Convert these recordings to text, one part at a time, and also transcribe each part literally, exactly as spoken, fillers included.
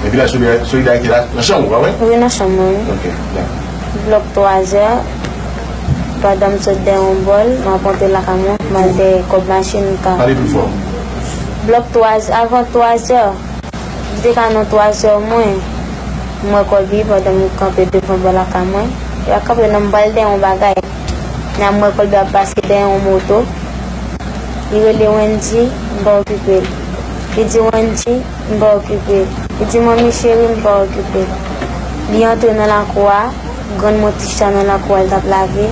Epi la, Solida-, Solidarite la nan chanm ou, pa vre? Wi, nan chanm mwen, wi. Ok, dakò. Blòk twazè, pandan m sot dèyè yon bòl, m ap antre lakay mwen, m al dèyè kòb machin, m ka. Pale pli fò. Blòk twazè, avan twazè, li te ka nan twazè mwen, m wè Kòbi pandan m kanpe devan bò lakay mwen. Li pa kanpe non, m pral dèyè yon bagay. Nan m wè Kòbi ap pase dèyè yon moto. Li rele Wendy, m pa okipe l. Li di Wendy, m pa okipe l. Li di manmi cheri, m pa okipe l. Li antre nan lakou a, grann mwen Tisha nan lakou a, l t ap lave.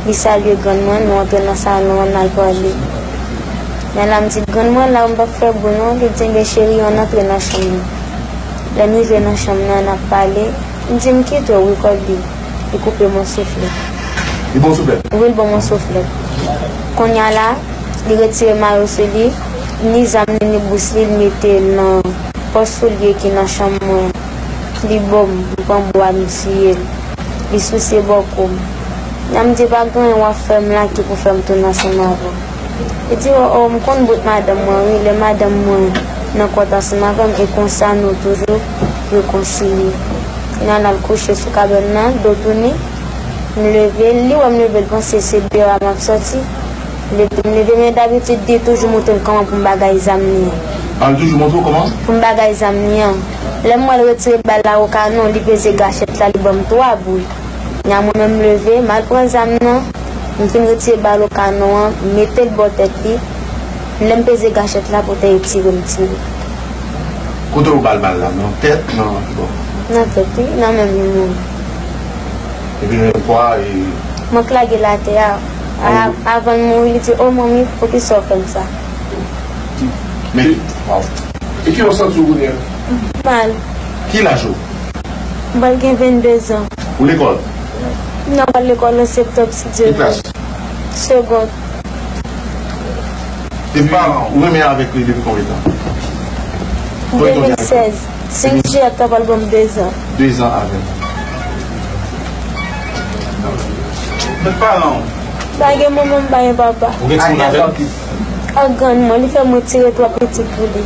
Li salye grann mwen, nou antre nan salon an, n al pale. Men la m di grann mwen la, m p ap fè bri non. Li di enben cheri, ann antre nan chanm nan. Lè n rive nan chanm nan, n ap pale. M di m kite w wi Kòbi. Li koupe m yon souflèt. Li ba w souflèt? Wi, li ban m yon souflèt. Kounye a la, li retire mayo sou li, ni zam li, ni bous li, li mete l nan pòch soulye ki nan chanm mwen. Li bo m, m pran bwa, m tiye l. Li souse bòkò m. Nan m di pa gen anyen w ap fè m la ki pou fè m tounen ansanm avè w. Li di, o, o, m konn bout madanm mwen, wi, lè madanm mwen nan kont ansanm avè m, e konsa nou toujou rekonsilye. Kounye a n al kouche sou kabann nan, do tounen. M leve, li wè m leve, l panse se deyò a m ap sòti. Li di m leve, men dabitid li toujou montre m kòman pou m bagay zam li an. A, li toujou montre w kòman? Pou m bagay zam li an. Lè m wè l retire bal la o kanon, li peze gachèt la, li ban m twa boul. Nya mwen menm m leve, m al pran zam nan, m fin retire bal o kanon an, m mete l bò tèt li. Lè m peze gachèt la, poutèt li tire m tire. Kote w ba l bal la? Nan tèt, nan ki bò? Nan tèt, wi, nan menm li mouri. Epi nan kwa, e... Mwen k lage l atè a. A, avan l mouri, li di, o manmi, poukisa w fè m sa? Men, waw. E ki w santi w kounye a? Mal. Ki laj ou? M pral gen venndezan. Ou lekòl? Non, m pral lekòl an septanm, si Dye vle. Ki klas? Segond. Depi, ou renmen avèk li depi konbyen tan? Konbyen tan w gen avèk li? De mil sèz. Senk jiyè, ta pral ban m dezan. Dezan avèk. Kot paran w? M pa gen manman, m pa gen papa. Ou gen timoun avè l? Ak grann mwen, li fè m retire twa pitit pou li.